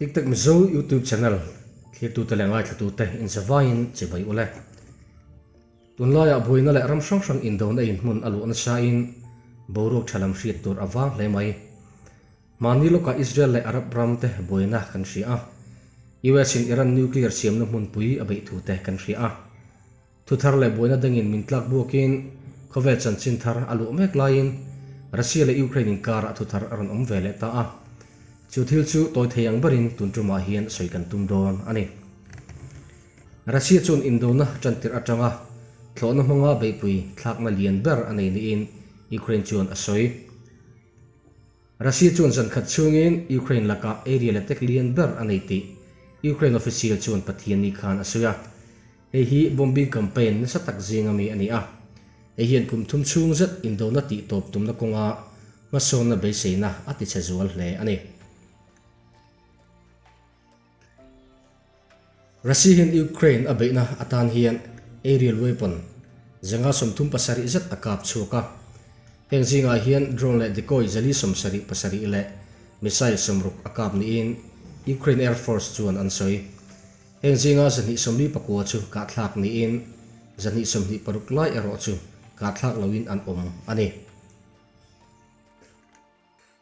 Tiktak Mizo YouTube channel thlirtute leh ngaithlatute inzavaiin chibai ule. Tunlaiah buaina leh ram hrang hrang indona inhmun a luh nasain boruak tha lam hriat tur a vang hle mai. Mahni lawkah Israel leh Arab ram te buaina kan hria a, US in Iran nuclear siamna hmunpui a beih thu te kan hria a. Thu thar leh buaina dangin min tlak buakin khawvel chanchin thar a luh mek laiin Russia leh Ukraine inkarah thu thar a rawn awm ve leh ta a. Chu thil chu tawi thei ang berin tun tumah hian sawi kan tum dawn a ni. Russia chuan indona tantirh atanga thlawhna hmanga beihpui thlakna lian ber a nei niin Ukraine chuan a sawi. Russia chuan zan khat chhungin Ukraine lakah aerial attack lian ber a nei tih Ukraine official chuan Pathianni khan a sawi a. Hei hi bombing campaign nasa tak zinga mi a ni a. Hei hian kum thum chhung zet indona tihtawp tumna kawnga hmasawnna beiseina a tichhe zual hle a ni. Russia hian Ukraine a beihna atan hian aerial weapon 137 zet a kap chhuak a. Heng zingah hian drone leh decoy 477 leh missile 60 a kap niin Ukraine Air Force chuan an sawi. Heng zinga 249 chu kahthlak niin 226 lai erawh chu kahthlak loin an awm a ni.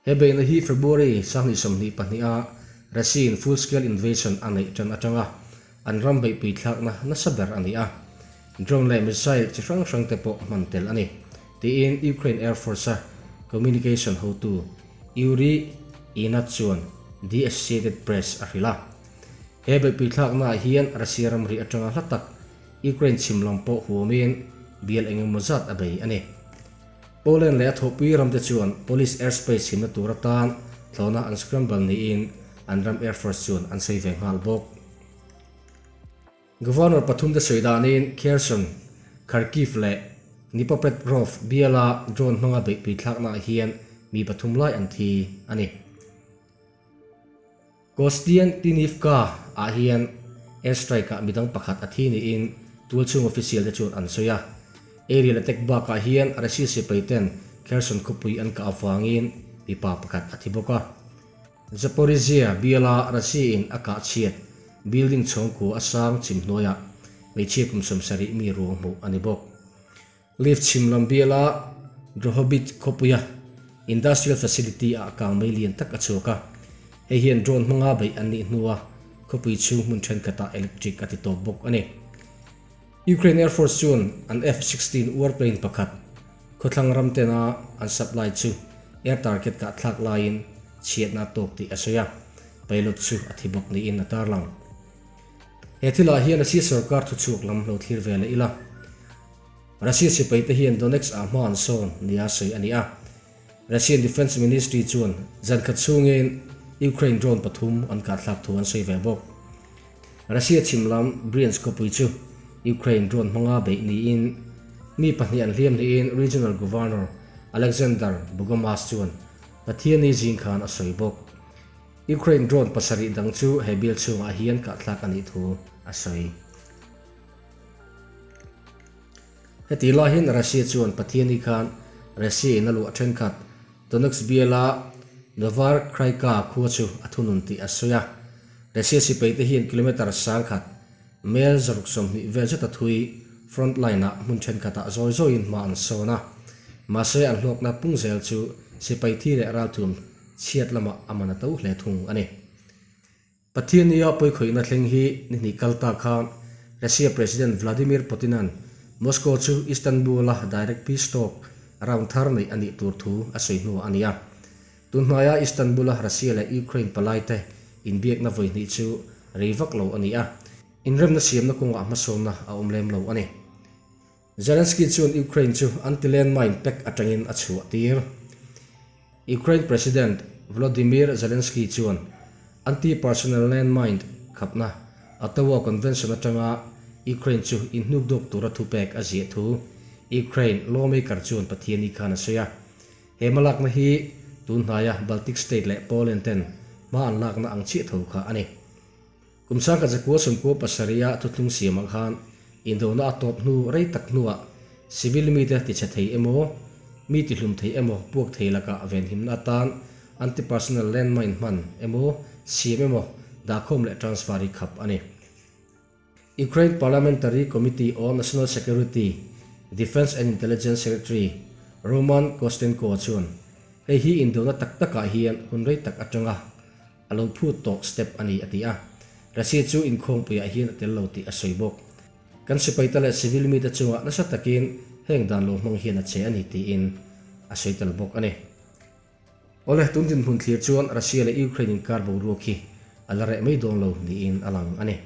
He beihna hi February 2022 a Russia-in full-scale invasion a neih tan atanga an ram beihpui thlakna nasa ber a ni a, drone leh missile chi hrang hrang te pawh hman tel a ni, tiin Ukraine Air Force-a communication hotu Yuriy Ihnat chuan The Associated Press a hrilh a. He beihpui thlaknaah hian Russia ramri atanga hla tak Ukraine chhim lam pawh huamin bial eng emaw zat a bei a ni. Poland leh a thawhpui ramte chuan Polish airspace himna tur atan thlawhna an scramble niin an ram Air Force chuan an sawi ve nghal bawk. Governor pathumte sawi danin Kherson, Kharkiv leh Dnipropetrovsk biala drone hmanga beihpui thlaknaah hian mi pathum lai an thi a ni. Kostiantynivka ah hian airstrike ah midang pakhat a thi niin tualchhung official te chuan an sawi a. Aerial attack bakah hian Russia sipai ten Kherson khawpui an kah avangin mipa pakhat a thi bawk a. Zaporizhzhia biala Russia in a kah chhiat building chhawngkua a sang chim hnuaiah hmeichhia kum 70 mi ruang hmuh a ni bawk. Lviv chhim lam biala Drohobych khawpuia industrial facility ah kang mei lian tak a chhuak a, hei hian drone hmanga beih an nih hnua khawpui chhung hmun thenkhatah electric a ti tawp bawk a ni. Ukraine Air Force chuan an F-16 warplane pakhat khawthlang ram tena an supply chu air target kah thlak laiin chhiatna a tawk tih a sawi a, pilot chu a thi bawk niin a tarlang. He thilah hian Russia sorkar thuchhuak lam lo thlir ve leh ila. Russia sipaite hian Donetsk ah hma an sawn nia sawi a ni a. Russian Defence Ministry chuan zan khat chhungin Ukraine drone pathum an kahthlak thu an sawi ve bawk. Russia chhim lam Bryansk khawpui chu Ukraine drone hmanga beih niin mi pahnih an hliam niin Regional Governor Alexander Bogomaz chuan Pathianni zing khan a sawi bawk. Ukraine drone pasarih dang chu he bial chhungah hian kahthlak a nih thu a sawi. Heti lahin Russia chuan Pathiani khan Russia in a luah thenkhat Donetsk biala Novarkraika khua chu a thunun tih a sawi a. Russia sipaite hian kilometre sangkhat, mel 120 vel zeta thui front line-ah hmun thenkhatah zawi zawiin hma an sawn a. Mahse an hlawkna pung zel chu sipai thi leh ralthum chhiat lamah a man a to hle thung a ni. Pathiannia pawikhawihna thleng hi ni hnih kal ta khan Russia President Vladimir Putin-a'n Moscow chu Istanbul-a direct peace talk round thar neih a nih tur thu a sawi hnuah a ni a. Tun hnaia Istanbul-a Russia leh Ukraine palaite inbiakna vawi hnih chu rei vak lo a ni a, inremna siamna kawngah hmasawnna a awm lem lo a ni. Zelensky chuan Ukraine chu anti-landmine pack atangin a chhuah tir. Ukraine President Volodymyr Zelensky chuan anti-personnel landmine khapna Ottawa Convention atanga Ukraine chu inhnukdawk tura thupek a ziah thu Ukraine lawmaker chuan Pathianni khan a sawi a. He hmalakna hi tun hnaia Baltic state leh Poland ten hma an lakna ang chiah tho kha a ni. Kum 1997 a thuthlung siamah khan indona a tawp hnu rei tak hnuah civil mite tichhe thei emaw, mi tihlum thei emaw puak thei lakah venhimna atan anti-personnel landmine hman emaw, siam emaw dahkhawm leh transfer hi khap a ni. Ukraine Parliamentary Committee on National Security, Defence and Intelligence Secretary Roman Kostenko chuan hei hi indona tak takah hian hun rei tak atanga a lo phut tawh step a ni a ti a. Russia chu inkhawmpuiah hian a tel lo tih a sawi bawk. Kan sipaite leh civil mite chungah nasa takin heng dan lo hmang hian a che a ni tiin a sawi tel bawk a ni. Awle, tun dinhmun thlir chuan Russia leh Ukraine inkar boruak hi a la reh mai dawn lo niin a lang a ni.